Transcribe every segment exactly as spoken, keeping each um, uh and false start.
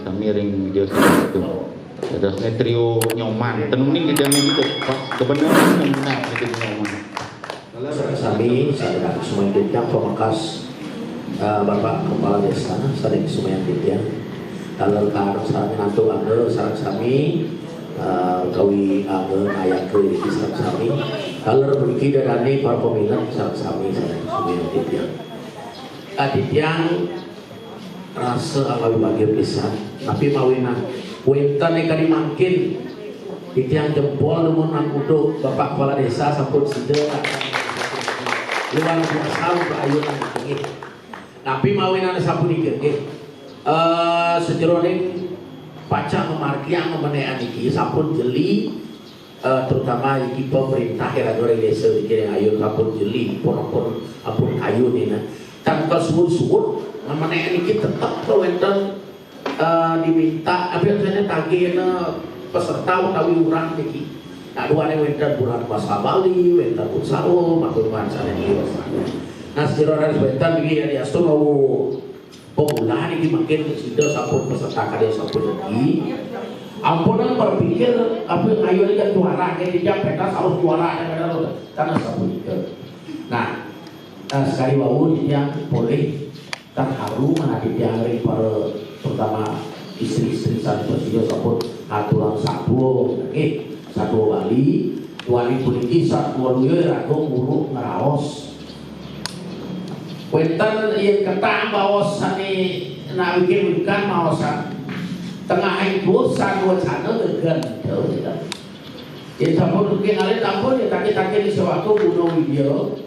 Sami ring Widya Sastra. Dadosne trio Nyoman. Ten uning gedene niku pas kebeneran Nyoman, niku Nyoman. Sareng sami, sareng sami titiang pamekas, eh, Bapak Kepala Desa, sareng sami titiang. Taler kar sareng nantu angga, sareng sami, eh, kawi angga ayake niki sareng sami. Taler mriki dadane para peminat, sareng sami, sareng sami titiang. Ah, titiang rasa angga bagia pisan. Tapi mawinan wenten kadi mangkin, titiang jempol dumun nang kudu Bapak Kepala Desa sampun sida luar biasa untuk ayunan niki. Tapi mawinan sapunika nggih. Eh, sajeroning pacang ngamargiang memenekan niki sampun jeli, eh, terutama iki pemerintah ya, ring desa iki ring ayun sampun jeli, ampun, ampun, ampun kayu nih, nah. Tan kasuwun-suwun, memenekan iki tetep wenten, eh, diminta, apa yang saya tagihna peserta utawi urang niki. Nah, duane wenten bulan basa Bali, wenten unsara, matur nuwun sanes niki. Nah, sajeroning wenten niki ya diastun wau pemula niki mangkin sida sampun peserta kadi sampun niki. Ampun berpikir, apa, ayo niki juara, nggih, tidak pentas harus juara, ya, benar, karena sampun niki. Nah, eh, sekali wau titiang polih terharu menawi titiang ring para, terutama istri-istri sané prasida sampun ngaturang satua, nggih, satua Bali. Duaning puniki satua luya raga muruk ngraos. Wénten yen ketang baos sané nak wikin-wikan maosan. Tengahing duwur satua cana gegen. Yen sampun wikin alit ampun ya taki-taki ning sewako Gunung Widya.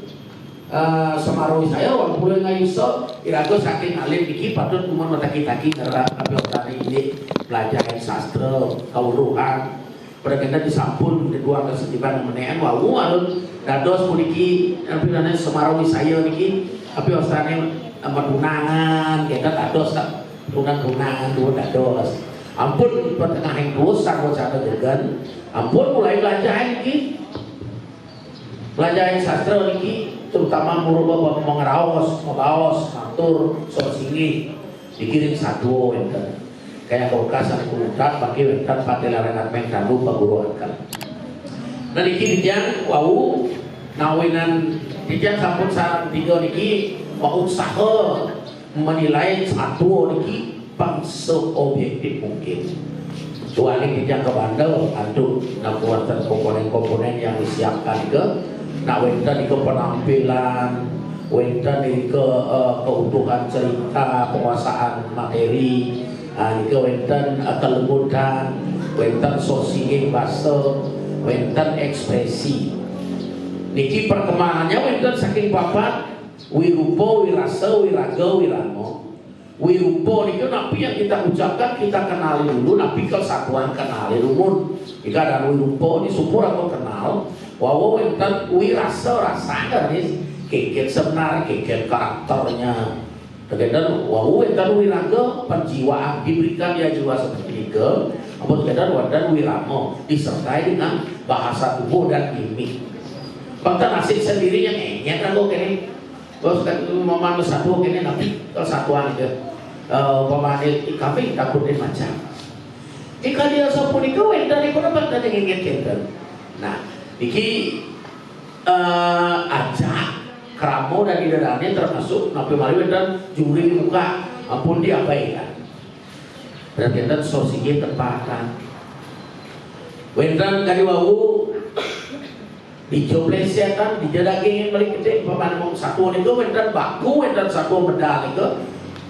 Eh, Semara Wisaya wau puluh ngayusa, iraga saking alit niki patut kumun mataki-taki ngerak tapi utami indik belajahin sastra, kauluhan. Pada kita disampun dua kesediban menean wau alun dados puniki, tapi nane Semara Wisaya niki, tapi ostane, eh, matunangan, kita dados tak tunang-tunangan dua dados. Ampun pertengahan dua sang wacana gegen, ampun mulai belajahin niki. Belajahin sastra niki, terutama murupa mengraos, mabaos, matur, sor singgih, dikiring satua wénten. Kaya kulkas anu kumutan, mangke wénten patelah rengat meng tandu paguruan kal. Nah, niki titiang wau nawinan titiang sampun sareng tiga niki mau usaha menilai satua niki pang seobjektif mungkin. Duaning titiang kabandel antuk nak wonten komponen-komponen yang disiapkan nika, nak wénten nika penampilan, wénten nika, eh, keutuhan cerita, penguasaan materi, ah, nika wénten, eh, kelemutan, wénten sor singgih basa, wénten ekspresi. Niki perkembangannya wénten saking papat, wirupa, wirasa, wiraga, wirama. Wirupa nika napi yang kita ucapkan, kita kenali dulu, napi kesatuan kenali rumun. Jika ada wirupa ni syukur atau kenal, wawa wénten wirasa, rasa nih, kengken sebenar, kengken karakternya. Kengken wawa wénten wiraga, penjiwaan, diberikan dia jiwa seperti nika. Ampun kengken wénten wirama, disertai dengan bahasa tubuh dan mimik. Bangsa nasib sendiri yang enyek kan kok ini. Terus kan umpama satua kene napi kesatuan itu. Eh, umpama di kami takut di macam. Jika dia sapunika wénten ipun apa tadi nginget kenten. Nah, iki, eh, ajak krama dan idadane termasuk napi mari wénten juri dibuka ampun diabaikan. Dan kenten sor singgih tempatan. Wénten kadi wau dija plesetan, dija dagingin balik gedé, umpamane mung satua nika wénten baku, wénten satua medal nika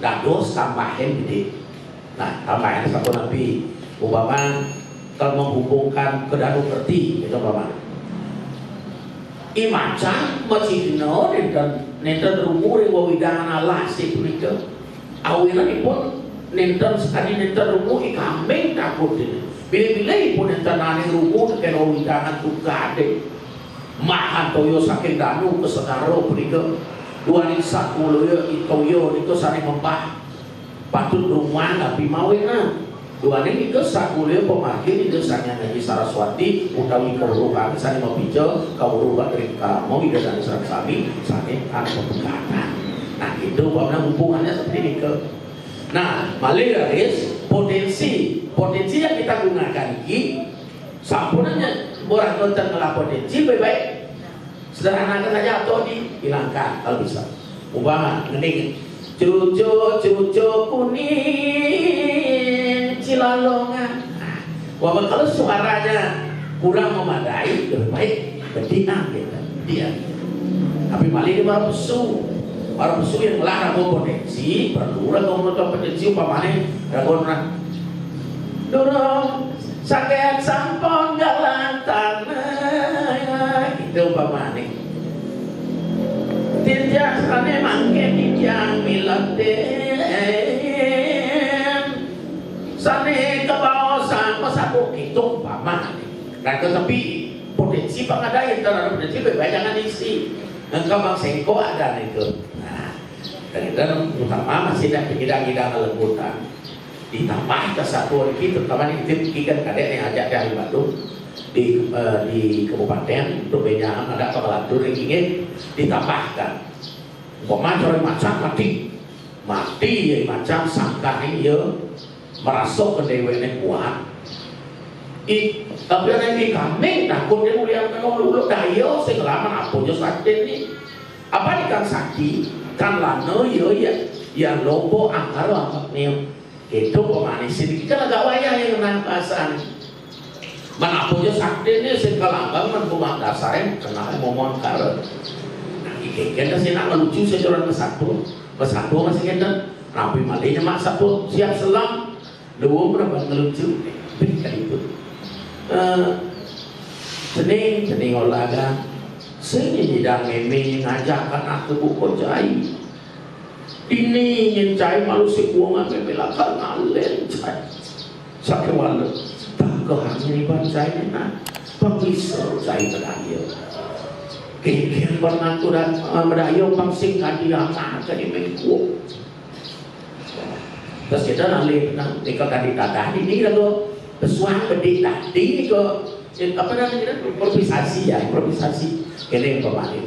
dados tambahin gedé. Nah, tambahin satua napi? Umpama kalau menghubungkan ke danu kerti, gitu umpama. I macan macihna nénten, nénten rumu ring wewidangan alas punika. Awinanipun nénten sakadi nénten rumu i kambing takut ini. Bilih-bilih ipun nénten ané rumu tekén wewidangan tukadé. Mahan toya saking danu ka segara punika. Duaning sakuliah i toya nika sané membah. Patut rumuang napi mawinan. Duaning nika sakuliah pamargin Ida Sang Hyang Aji Saraswati utawi kauruhan sané mapica kauruhan ring krama Ida Dané sareng sami sané tan pepegatan. Nah, itu karena hubungannya seperti itu. Nah, malih raris, potensi, potensi yang kita gunakan ini, sampunannya orang konten ngelah potensi, baik-baik sederhanakan saja atau dihilangkan kalau bisa. Umpama, mending cucuk-cucuk kuning cilalongan. Nah, umpama kalau suaranya kurang memadai, lebih baik bedian gitu, bedian. Tapi malih di para pesu, para pesu yang ngelah raga potensi, perlu raga menonton potensi, umpamanya raga nah, durung saget sampun galang tanah, gitu umpamanya. Titiang sane mangke titiang miletin, sane kebaosan pesatu gitu umpamanya. Nah, tetapi potensi pangadain, kalau ada potensi, baik jangan isi. Engkau bang sengko ada itu. Nah, dan kita utama masih ada pengidang-idang lembutan. Ditambah ke satu lagi, terutama di tim tiga kadek yang ajak dari Bandung di, eh, di kabupaten untuk banyak ada pengelantur yang ingin ditambahkan. Umpama orang macan mati, mati ya macan sangkane ya merasuk ke dewekne kuat. I, tapi ada yang di kambing takut dia mulia kan dulu daya sing laman apa aja sakti ni. Apa di kan sakti kan lana ya ya ya lobo angkar lamat ni. Itu pemanis ini kita agak wayah yang kena perasaan. Mana punya sakti ni sing kalambang man bumat dasar yang kena momon kare. Nah, iki kita sih nak lucu sejuran ke satu, ke satu masih kita. Tapi malihnya mak satu siap selam. Dua berapa ngelucu? Berikan itu. Eh, cening, cening olahraga. Sini tidak meme ngajakan aku buku jahit. Ini ingin cai malu si buang ambil belakang alen cai. Sakit walau tak kehangin iban cai ni nah. Pemisa cai berdaya. Kikir pernah tu dan eh, berdaya pangsing kadi anak kadi mengkuak. Terus kita nalih nah, nika kadi dadah ini lagu pesuang bedik tadi nika eh, apa namanya improvisasi ya improvisasi. Ini yang pemakai.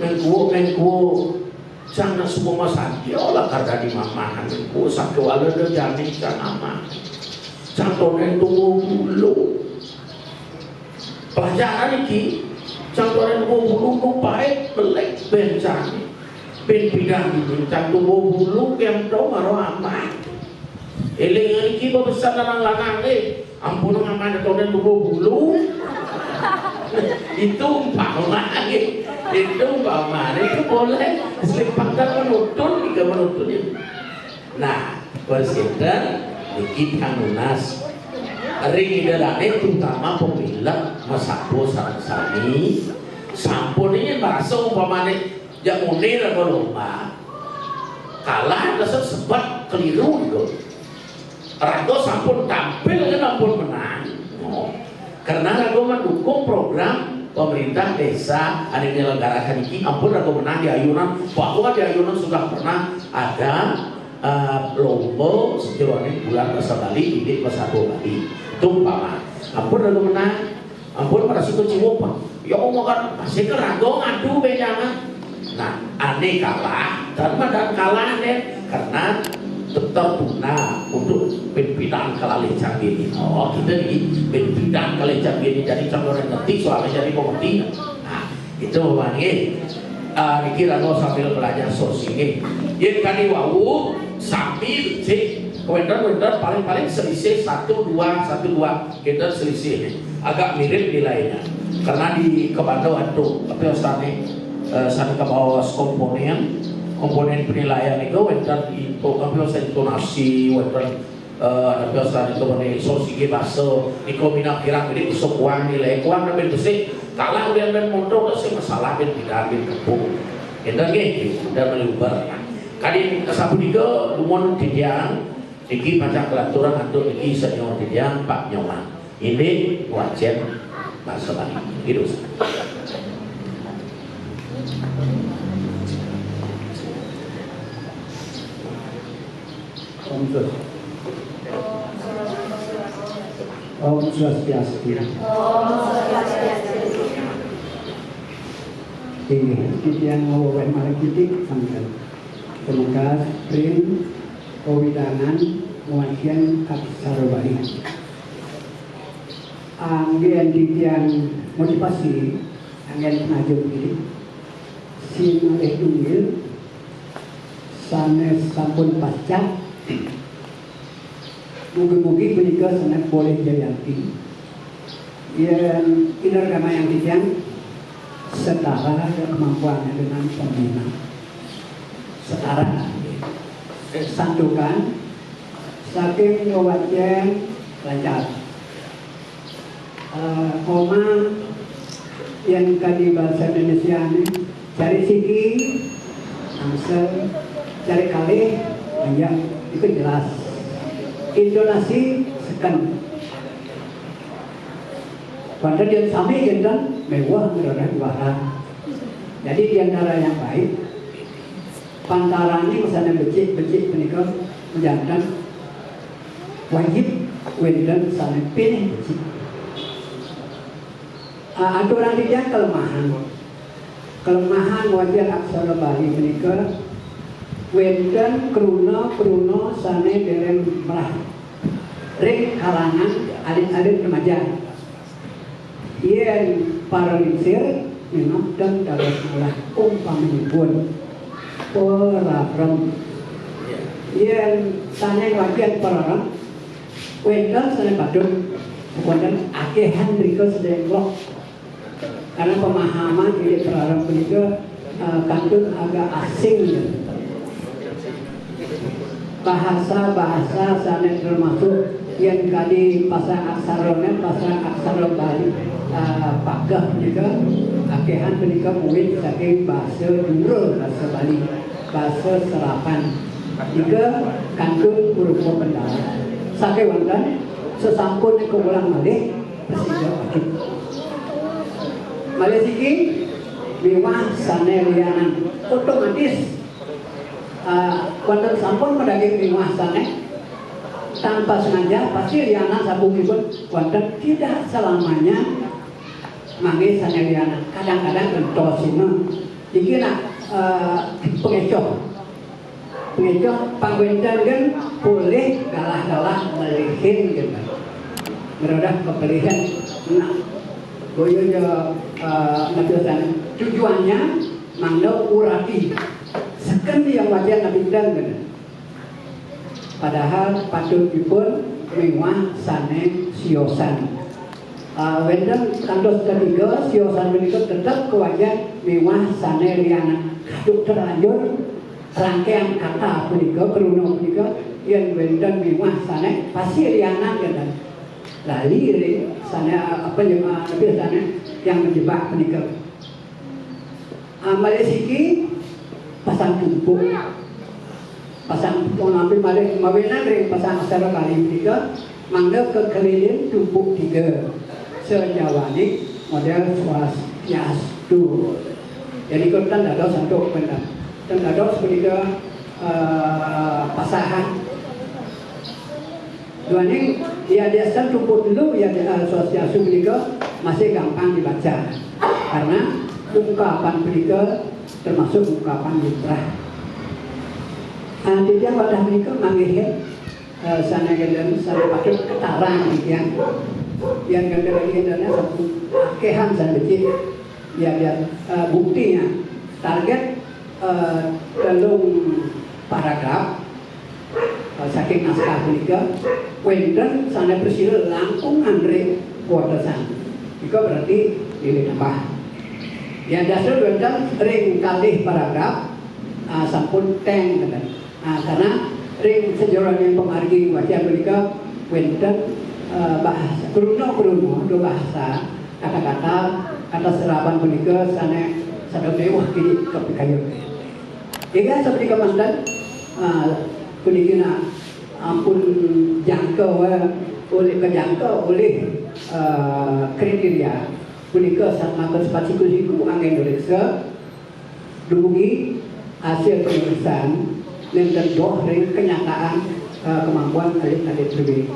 Mengkuak mengkuak. Cang nak semua masa dia lah kada di mamahan ku satu ala dah jani cang aman. Cang tonen tunggu bulu. Pelajaran iki cang tonen tunggu bulu nu pahit belek ben cang. Ben bidang ini cang tunggu bulu kem dong aro aman. Eling iki pesan lanang-lanang eh. Ampun ngaman tonen tunggu bulu. Itu umpama. Itu umpama. Itu boleh. Selimpangkan menutun juga menutun. Nah, presiden niki kang nunas. Ring idalane terutama pemilik masako sareng sami. Sampun ini merasa umpamane ya munir apa lomba. Kalah dasar sebab keliru gitu. Raga sampun tampil kan ampun menang. Oh. Karena raga mendukung program pemerintah desa anu menyelenggarakan ini ampun raga menang di ayunan bahwa di ayunan sudah pernah ada eh, lomba sejeroning bulan bahasa Bali ini bahasa Bali itu umpama ampun raga menang ampun merasa kecewa pak ya Allah kan masih ke raga ngadu bedana. Nah, ane kalah, dan madan kalah deh, karena tertunda untuk pimpinan kalalih canggih ini. Oh, kita ini pimpinan kalalih canggih ini jadi calon yang ngerti soalnya jadi pengerti. Nah, itu wangi. Uh, niki raga sambil belajar sourcing. Yen kadi wau sami cek wender-wender paling-paling selisih satu dua satu dua kita selisih agak mirip nilainya karena di kebanda waktu tapi sane eh, sane ke bawah komponen komponen penilaian itu wonten itu tapi intonasi wonten eh tapi sane itu mengenai sourcing bahasa itu minat kirang ini bisa kuang nilai kuang tapi besi kalah udah ben motor sih masalah ben tidak ben kepung itu nggih dan melibar kali sapunika dumun titiang Iki pacak kelaturan antuk iki senior titiang Pak Nyoman. Ini wacen bahasa Bali. Gitu. Om Swas- Om Swastiastu. Inggih, titiang ngawéwéh malih titik sampun. Tumekas ring wewidangan ngwacén aksara Bali. Anggén titiang motivasi, anggén pangajuk diri, sinalih tunggil sané sampun pacak, mugi-mugi punika sané polih jayanti. Yén inergamayang titiang setara kemampuannya dengan pembina. Setara. Santukan saking ngwacén lancar. Eh, koma yén kadi bahasa Indonesia nih, cari siki, angsel, cari kalih, panjang, itu jelas. Intonasi seken. Wénten yén sami kinten méweh ngrereh juara. Jadi di antara yang baik, pantarané sané becik-becik punika janten wajib wénten sané pinih becik. Ah, aturang titiang kelemahan. Kelemahan wajah aksara Bali punika wénten kruna-kruna sané dereng merah ring kalangan alit-alit remaja. Yén para lingsir memang ten dados ngolah umpaminipun perarem. Yén sané ngwajah perarem, wénten sané patut wénten akéhan rika sedengklok. Karena pemahaman indik perarem punika, eh, kantun agak asing. Bahasa-bahasa sané termasuk yén kadi pasang aksarané, pasang aksara Bali, eh, pakeh punika, akéhan punika muwit saking basa Jura, basa Bali, basa serapan. Nika kantun rupa kendala. Sakéwanten, sesampun nika ulang malih, prasida patut. Malih siki miwah sané lianan. Otomatis, ah, wénten sampun madaging miwah sané tanpa sengaja pasti lianan sabungipun wénten, tidak selamanya mangké sané lianan. Kadang-kadang gentosina. Iki nak, eh, pengecoh. Punika pangwénten kan polih galah-galah melihin gitu. Merodah kepelihan. Nah, boyo ya, eh, nabi sana. Tujuannya mangda urati. Seken yang wajar nabi dan gitu. Padahal patutipun miwah sané siosan. Eh, wénten kantos ketiga, siosan menika tetep kewajah miwah sané lianan. Kaduk terlanjur rangkaian kata punika, kruna punika, yén wénten miwah sané pasirianan kénten. Lali ring sané, apa, jema-, apa sané yang menjebak punika. Ah, malih siki pasang tumpuk. Pasang tumpuk nampi malih mawinan ring pasang aksara Bali punika mangda kekelilin tumpuk tiga. Sajawaning model swastiastu. Jadi, kok ten dados antuk bener. Ten dados punika, eh, pasahan. Duaning yadiastun tumpuk telu ya, eh, swastiastu punika masih gampang dibaca. Karena ungkapan punika termasuk ungkapan lumrah. Ah, titiang wantah punika manggihin, eh, sané gandeng, sané patut ketarang titiang. Yén gandeng lagi gandengnya satu akéhan sané becik. Ya, biar, eh, buktinya target, eh, telung paragraf, eh, saking naskah punika, wénten sané prasida langkung ngantri kuotesan. Nika berarti nilai tambah. Ya, dasar wénten ring kalih paragraf, eh, sampun teng, ngeten. Nah, karena ring sajeroning pamargi wacén punika wénten, eh, bahasa, kruna-kruna, dua bahasa, kata-kata, kata serapan punika sané sada mewah kini kapikayun. Inggih sapunika manten, eh, puniki nak ampun jangka, eh, olih, kajangka olih, eh, kriteria punika satmaka sepat siku-siku anggén nureksa. Dumugi hasil pemeriksaan nénten doh ring kenyataan, eh, kemampuan alit-alit druéné.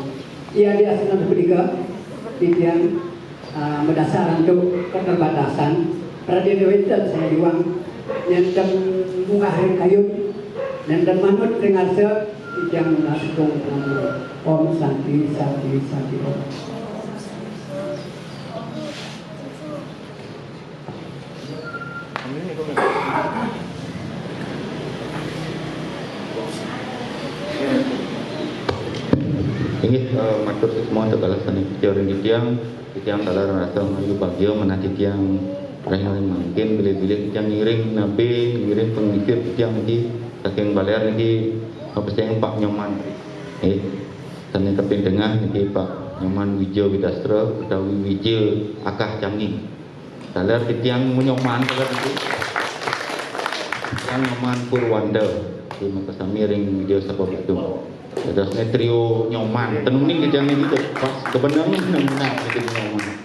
Yadiastun punika, titiang, eh, madasar antuk keterbatasan, Pradé wénten sangadiwang, nénten munggah ring kayun, nénten manut ring arsa, titiang nunas gung pangampura. Om Santi, Santi, Santi, Om. Inggih, eh, matur suksma antuk kalasané titiang ring titiang. Titiang taler rasa ngayu bagia manah titiang rahina mangkin bilih-bilih titiang ngiring nabe, ngiring panglingsir titiang niki saking Baler niki, eh, pesengan Pak Nyoman. Eh, sané kaping tengah niki Pak Nyoman Wija Widastra utawi Wija Akah Canggih. Taler titiang Nyoman taler niki. Titiang Nyoman Purwanda. Niki makasami ring Wija Sababadung. Dadosné trio Nyoman. Ten uning titiang niki pas kebeneng nang niki Nyoman.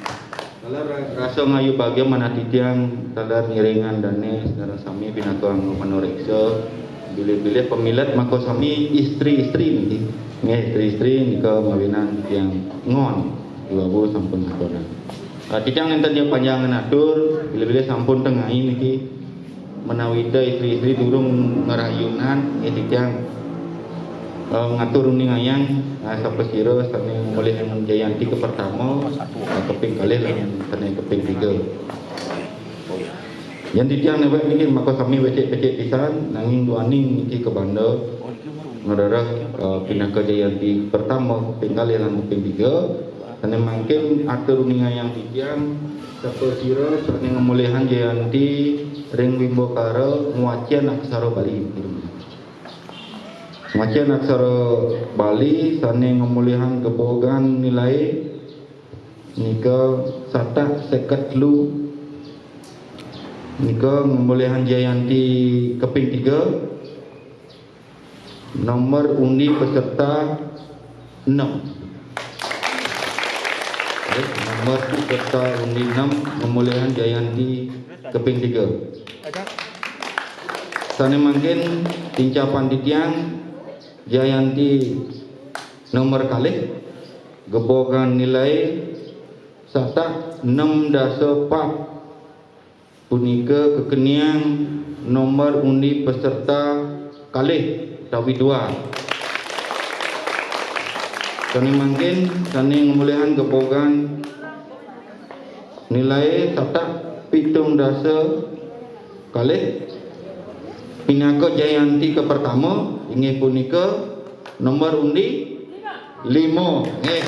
Taler ra-, rasa ngayu bagia manah titiang, taler ngiringang dané sareng sami pinaka angga panoréksa. Bilih-bilih pamilet makasami istri-istri niki. Nggih, istri-istri nika mawinan titiang ngon. Ibu sampun ngaturang. Ah, titiang nénten ja panjang ngatur, bilih-bilih sampun tengai niki. Menawi da istri-istri durung ngrayunan, nggih titiang, eh, ngatur uningayang, eh, sapasira sané ngamolihang Jayanti kapertama, eh, kaping kalih lan sané kaping tiga. Yén titiang néwék niki makasami becik-becik pisan, nanging duaning niki kabanda ngrereh, eh, pinaka Jayanti pertama, kaping kalih lan kaping tiga. Sané mangkin atur uningayang titiang, sapasira sané ngamolihang Jayanti ring Wimbakara ngwacén aksara Bali. Ngwacén aksara Bali sané ngamolihang gebogan nilai nika satak seket telu, nika ngamolihang Jayanti kaping tiga. Nomor undi peserta enam. Nomor peserta undi enam, ngamolihang Jayanti kaping tiga. Sané mangkin tincapan titiang, Jayanti nomor kalih, gebogan nilai satak enam dasa pat. Punika kakeniang nomor undi peserta kalih utawi dua. Sané mangkin sané ngamolihang gebogan nilai satak pitung dasa kalih pinaka Jayanti kapertama, inggih punika nomor undi lima. Nggih.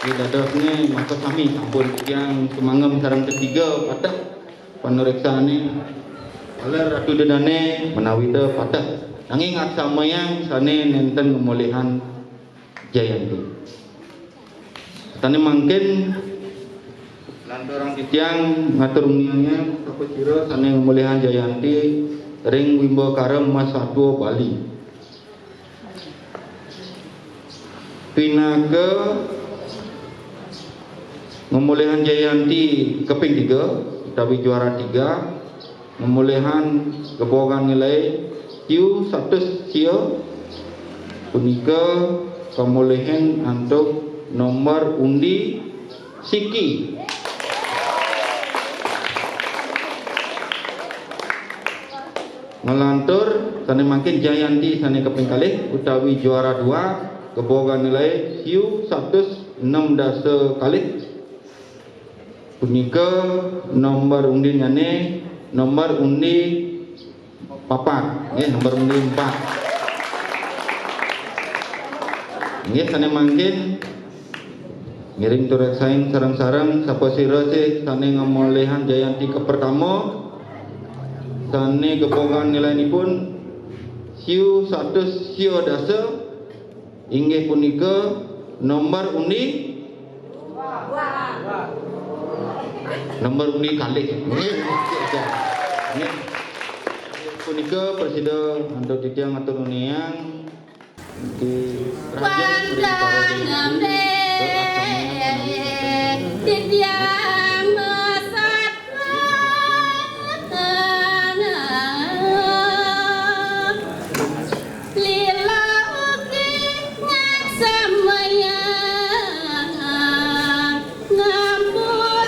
Nggih, dadosné makasami sampun titiang sumanggem sareng ketiga pateh panoréksané. Taler Ratu Ida Dané menawi da pateh. Nanging aksamayang sané nénten ngamolihang Jayanti. Sané mangkin lanturang titiang ngatur uningayang sapasira sané ngamolihang Jayanti ring Wimbakara Masatua Bali. Pinaka ngamolihang Jayanti kaping tiga utawi juara tiga, ngamolihang gebogan nilai siu satus sia, punika kamolihang antuk nomor undi siki. Nglantur sané mangkin Jayanti sané kaping kalih utawi juara dua, gebogan nilai siu satus enam dasa kalih. Punika nomor undinyané, nomor undi papat, nggih, nomor undi empat. Nggih, sané mangkin ngiring tur reksain sareng-sareng sapasira sih sané ngamolihang Jayanti kapertama, sané gebogan nilainipun siu satus sia dasa, inggih punika nomor undi, nomor undi kalih. Nggih. Nggih. Punika prasida antuk titiang ngatur uningayang. Niki rahajeng ring para dewan. Titiang masat lila ugi ngaksamayang ngampurayang.